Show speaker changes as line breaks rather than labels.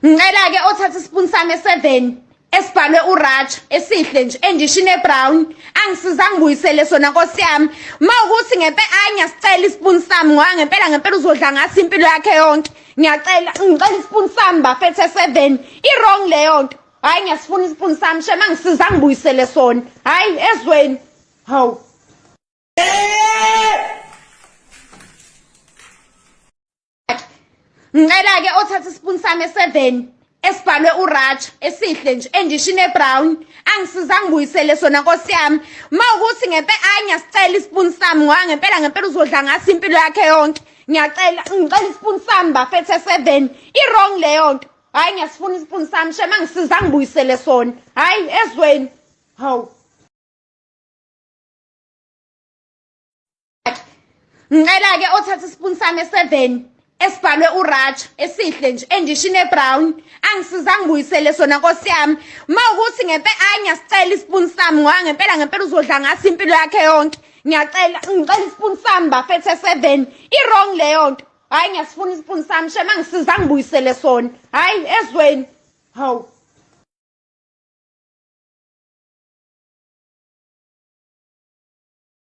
Ngicela-ke othatha isipuni sami e-seven esibhalwe uraja esihle nje endishini ebrown angisiza ngibuyisele sona nkosi yami uma ukuthi ngempela ayi ngiyasicela isipuni sami ngoba ngempela ngempela uzodla ngaso impilo yakhe yonke ngiyacela ngicela isipuni sami bafethe seven i-wrong leyo nto hhayi ngiyasifuna isipuni sami shema ngisiza ngibuyisele sona hhayi ezweni hawu. Ngicela-ke othatha isipuni sami e-seven esibhalwe uraja esihle nje endishini ebrown angisiza ngibuyisele sona nkosi yami uma ukuthi ngempela ayi ngiyasicela isipuni sami ngoba ngempela ngempela uzodla ngaso impilo yakhe yonke ngiyacela ngicela isipuni sami bafethe seven i-wrong leyo nto hhayi ngiyasifuna isipuni sami shema ngisiza ngibuyisele sona hhayi ezweni hawu. Ngicela-ke othatha isipuni sami e-seven esibhalwe uraja esihle nje endishini ebrown angisiza ngibuyisele sona nkosi yami uma ukuthi ngempela ayi ngiyasicela isipuni sami ngoba ngempela ngempela uzodla ngaso impilo yakhe yonke ngiyacela ngicela isipuni sami bafethe seven i-wrong leyo nto hhayi ngiyasifuna isipuni sami shema ngisiza ngibuyisele sona hhayi ezweni hawu.